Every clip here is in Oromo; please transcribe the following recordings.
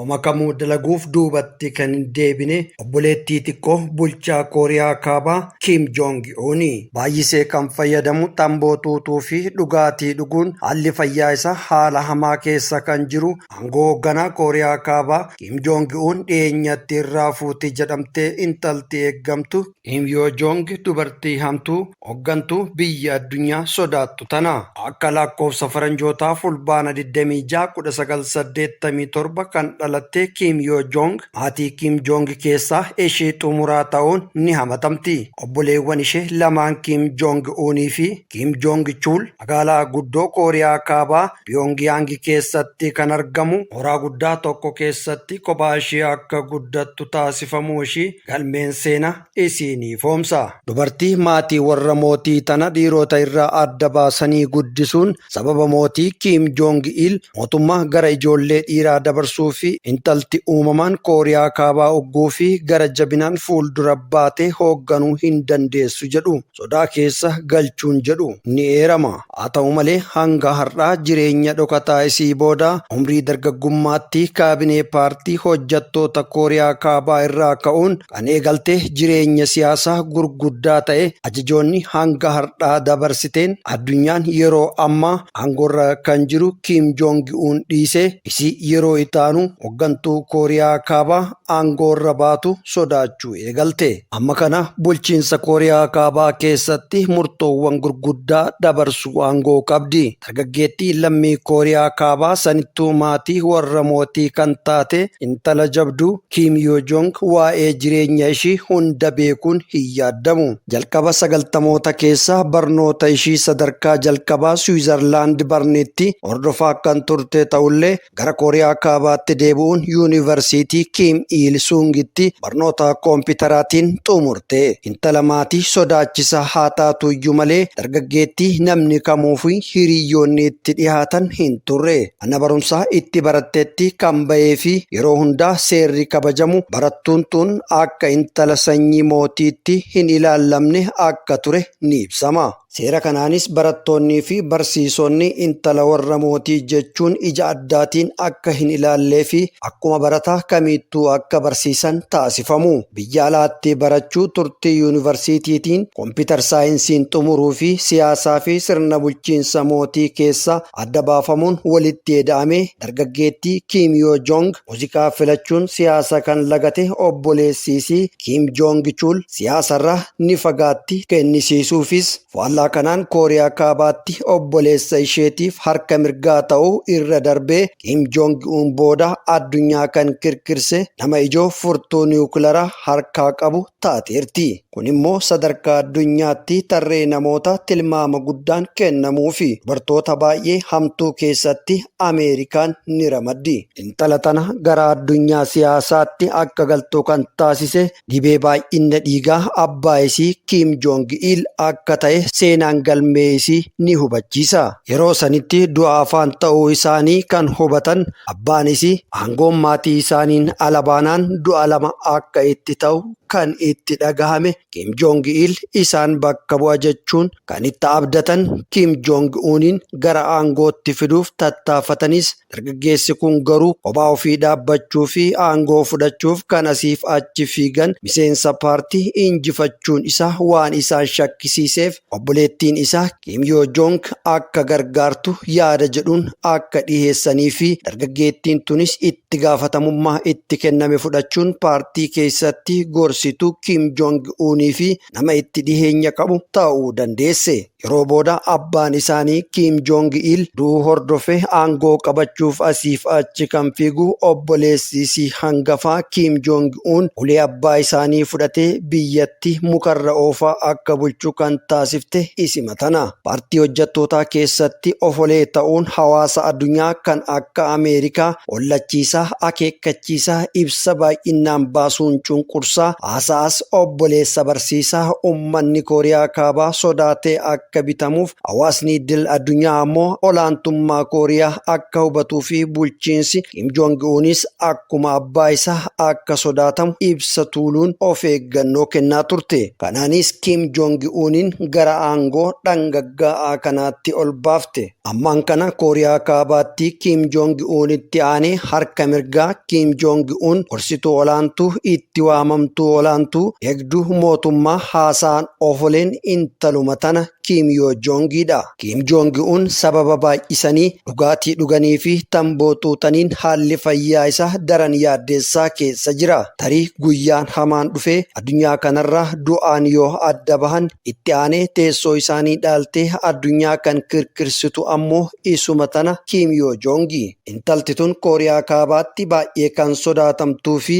Homa kamuu dalaguuf duubatti kan hin deebine obboleettii xiqqoo bulchaa Kooriyaa Kaabaa Kim Jong Uni. Baay'isee kan fayyadamu tamboo xuuxuu fi dhugaatii dhuguun haalli fayyaa isaa haala hamaa keessa kan jiru, aangoo hoogganaa Kooriyaa Kaabaa Kim Jong Un dhiyeenyatti irraa fuuti jedhamtee intalti eeggamtu Kim Yo Jong, dubartii hamtuu hooggantuu biyya addunyaa sodaattu tana. Akka lakkoofsa faranjootaa Fulbaana 26 1987 kan dhalatte Kim Yo Jong maatii Kim Jong keessaa ishee xumuraa ta'uun ni hamatamti. Obboleewwan ishee lamaan Kim Jong Unii fi Kim Jong Chul magaalaa guddoo Kooriyaa Kaabaa Pyongyang keessatti kan argamu mooraa guddaa tokko keessatti kophaa ishee akka guddattu taasifamuu ishii galmeen seenaa isiinii foomsa. Dubartii maatii warra mootii tana dhiirota irraa adda baasanii guddisuun sababa mootii Kim Jong Il mootummaa gara ijoollee dhiiraa dabarsuu fi intalti uumamaan Kooriyaa Kaabaa ugguu fi gara jabinaan fuuldura baatee hoogganuu hin dandeessu jedhu sodaa keessa galchuun jedhu ni eerama. Haa ta'u malee, hanga har'aa jireenya dhokataa isii booda umrii dargaggummaatti kaabinee paartii hojjattoota Kooriyaa Kaabaa irraa ka'uun kan eegalte jireenya siyaasaa gurguddaa ta'e ajajoonni hanga har'aa dabarsiteen, addunyaan yeroo ammaa aangorra kan jiru Kim Jong Un dhiisee isii yeroo ittaanu hooggantuu Kooriyaa Kaabaa aangoorra baatu sodaachuu eegalte. Amma kana bulchiinsa Kooriyaa Kaabaa keessatti murtoowwan gurguddaa dabarsuu aangoo qabdi. Dargaggeettii lammii Kooriyaa Kaabaa sanittuu maatii warra mootii kan taate intala jabduu Kim Yo Jong waa'ee jireenya ishii hunda beekuun hin yaadamu. Jalqaba 90moota keessa barnoota ishii sadarkaa jalqabaa Swiizerlaand Barnitti hordofaa kan turte ta'ullee, gara Kooriyaa Kaabaatti deebi'uun Yuunivarsiitii Kim Il Sungitti barnoota koompiteraatiin xumurte. Intala maatii sodaachisaa haa taatu iyyuu malee, dargaggeettii namni kamuu fi hiriyyoonni itti dhihaatan hin turre. Mana barumsaa itti barattetti kan bahee fi yeroo hundaa seerri kabajamu barattuun tun akka intala sanyii mootiitti hin ilaallamne akka ture ni ibsama. Seera kanaanis barattoonnii fi barsiisonni intala warra mootii jechuun ija addaatiin akka hin ilaallee fi akkuma barataa kamiittuu akka barsiisan taasifamu. Biyya alaatti barachuu, turtii yuunivarsiitiitiin kompiitar saayinsiin xumuruu fi siyaasaa fi sirna bulchiinsa mootii keessa adda baafamuun walitti eda'amee, dargaggeettii Kim Yo Jong muuziqaa filachuun siyaasa kan lagate obboleessiisii Kim Jong Chul siyaasarraa ni fagaatti kennisiisuufis, faallaa kanaan Kooriyaa Kaabaatti obboleessa isheetiif harka mirgaa ta'uu irra darbee Kim Jong Un booda addunyaa kan kirkirse nama ijoo furtuu niwukilaraa harkaa qabu taateerti. Kun immoo sadarkaa addunyaatti tarree namoota tilmaama guddaan kennamuu fi dubartoota baay'ee hamtuu keessatti Ameerikaan ni ramaddi. Intala tana gara addunyaa siyaasaatti akka galtu kan taasise dhibee baay'ina dhiigaa abbaa isii Kim Jong Il akka ta'e seenaan galmee isii ni hubachiisa. Yeroo sanitti du'a afaan ta'uu isaanii kan hubatan abbaan isii, aangoon maatii isaaniin ala baanaan du'a lama akka itti ta'u kan itti dhagahame, Kim Jong Il isaan bakka bu'a jechuun kan itti abdatan Kim Jong Uniin gara aangootti fiduuf tattaafatanis, dargaggeessi kun garuu kophaa ofii dhaabbachuu fi aangoo fudhachuuf kan asiif achi fiigan miseensa paartii injifachuun isaa waan isaan shakkisiiseef, obboleettiin isaa Kim Yo Jong akka gargaartu yaada jedhuun akka dhiheessanii fi dargaggeettiin tunis itti gaafatamummaa itti kenname fudhachuun paartii keessatti gorsituu Kim Jong Unii fi nama itti dhiheenya qabu ta'uu dandeesse. Yeroo booda abbaan isaanii Kim Jong Il du'uu hordofee aangoo qabachuuf asiif achi kan fiigu obboleessi isii hangafaa Kim Jong Un ulee abbaa isaanii fudhatee biyyatti mukarra oofaa akka bulchu kan taasifte isima tana. Paartii hojjettootaa keessatti ofolee ta'uun hawaasa addunyaa kan akka Ameerikaa hollachiisaa, akeekkachiisaa, ibsa baay'inaan baasuun cunqursaa Haasa'as obboleessa barsiisaa uummanni Kooriyaa Kaabaa sodaatee akka bitamuuf, hawaasni idil addunyaa ammoo olaantummaa Kooriyaa akka hubatuu fi bulchiinsi Kim Jong Unis akkuma abbaa isaa akka sodaatamu ibsa tuuluun of eeggannoo kennaa turte. Kanaanis Kim Jong Uniin gara aangoo dhangaggaa'aa kanaatti ol baafte. Ammaan kana Kooriyaa Kaabaatti Kim Jong Unitti aanee harka mirgaa Kim Jong Un, gorsituu olaantuu, itti waamamtuu olaantuu, eegduu mootummaa, haasa'an ofoleen intaluma tana Kim Yo Jongidha. Kim Jong Un sababa baay'isanii dhugaatii dhuganii fi tamboo xuuxaniin haalli fayyaa isaa daran yaaddeessaa keessa jira. Tarii guyyaan hamaan dhufee addunyaa kanarraa du'aan yoo adda bahan, itti aanee teessoo isaanii dhaaltee addunyaa kan kirkirsitu ammoo isuma tana Kim Yo Jongi. Intalti tun Kooriyaa Kaabaatti baay'ee kan sodaatamtuu fi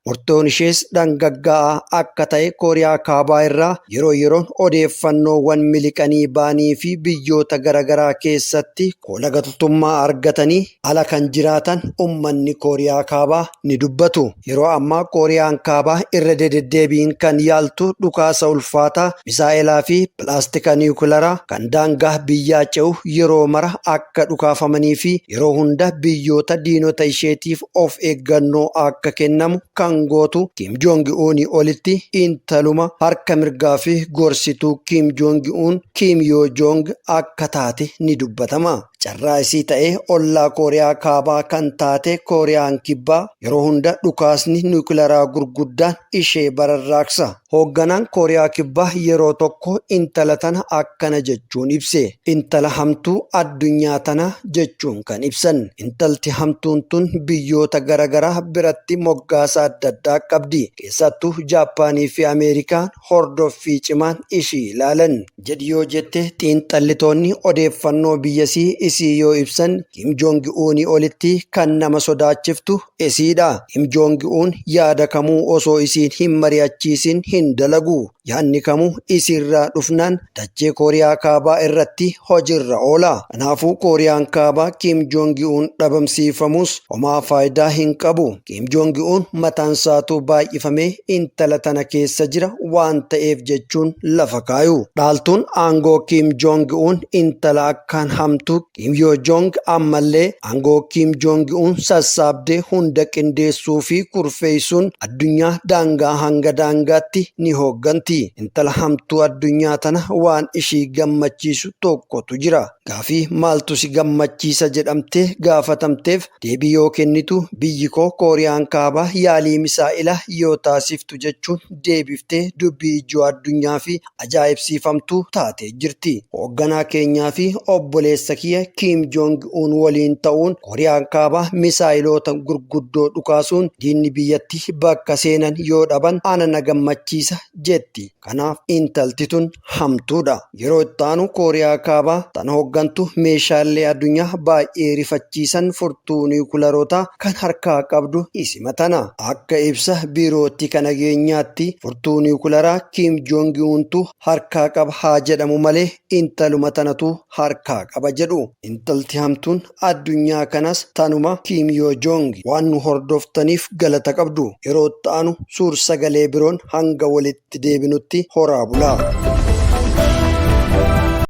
murtoon ishees dhangaggaa'aa akka ta'e Kooriyaa Kaabaa irraa yeroo yeroon odeeffannoowwan miliqanii ba'anii fi biyyoota garaagaraa keessatti kola galtummaa argatanii ala kan jiraatan uummanni Kooriyaa Kaabaa ni dubbatu. Yeroo ammaa Kooriyaan Kaabaa irra deddeebiin kan yaaltu dhukaasa ulfaataa, misaa'elaa fi pilaastika niwukilaraa kan daangaa biyyaa ce'u yeroo mara akka dhukaafamanii fi yeroo hunda biyyoota diinota isheetiif of eeggannoo akka kennamu kan gootu Kim Jong Unii olitti intaluma harka mirgaa fi gorsituu Kim Jong Un, Kim Yo Jong akka taate ni dubbatama. Carraa isii ta'ee ollaa Kooriyaa Kaabaa kan taate Kooriyaan Kibbaa yeroo hunda dhukaasni niwukilaraa gurguddaan ishee bararraaqsa. Hoogganaan Kooriyaa Kibbaa yeroo tokko intala tana akkana jechuun ibse. Intala hamtuu addunyaa tana jechuun kan ibsan. Intalti hamtuun tun biyyoota garaagaraa biratti moggaasa adda addaa qabdi. Keessattuu Jaappaanii fi Ameerikaan hordoffii cimaan ishii ilaalan. Jedhi yoo jette, xiinxallitoonni odeeffannoo biyyasii isii yoo ibsan, Kim Jong Unii olitti kan nama sodaachiftu isiidha. Kim Jong Un yaada kamuu osoo isiin hin mari'achiisin hin dalagu. Yaadni kamuu isiirraa dhufnaan dachee Kooriyaa Kaabaa irratti hojiirra oola. Kanaafuu Kooriyaan Kaabaa Kim Jong Un dhabamsiifamus homaa faayidaa hin qabu. Kim Jong Un mataan isaatuu baay'ifamee intala tana keessa jira waan ta'eef jechuun lafa kaayu. Dhaaltuun aangoo Kim Jong Un, intala akkaan hamtuu Kim Yo Jong, ammallee aangoo Kim Jong Un sassaabdee hunda qindeessuu fi kurfeessuun addunyaa daangaa hanga daangaatti ni hoogganti. Intala hamtuu addunyaa tana waan ishii gammachiisu tokkotu jira. Gaafii maaltu si gammachiisa jedhamtee gaafatamteef deebii yoo kennitu, biyyi koo Kooriyaan Kaabaa yaalii misaa'ilaa yoo taasiftu jechuun deebiftee dubbii ijoo addunyaa fi ajaa'ibsiifamtuu taatee jirti. Hoogganaa keenyaa fi obboleessa kiyya Kim Jong Un waliin ta'uun Kooriyaan Kaabaa misaa'iloota gurguddoo dhukaasuun diinni biyyattii bakka seenan yoo dhaban ana na gammachiisa jetti. Kanaaf intalti tun hamtuudha. Yeroo itti aanu Kooriyaa Kaabaa tana hooggantu, meeshaalee addunyaa baay'ee rifachiisan, furtuu niwukilarootaa kan harkaa qabdu isima tana. Akka ibsa biirootti kan nageenyaatti furtuu niwukilaraa Kim Jong Untu harkaa qaba haa jedhamu malee intaluma tanatu harkaa qaba jedhu. Intalti hamtuun addunyaa kanas tanuma Kim Yo Jong. Waan nu hordoftaniif galata qabdu. Yeroo itti aanu suur sagalee biroon hanga walitti deebinutti horaa bulaa.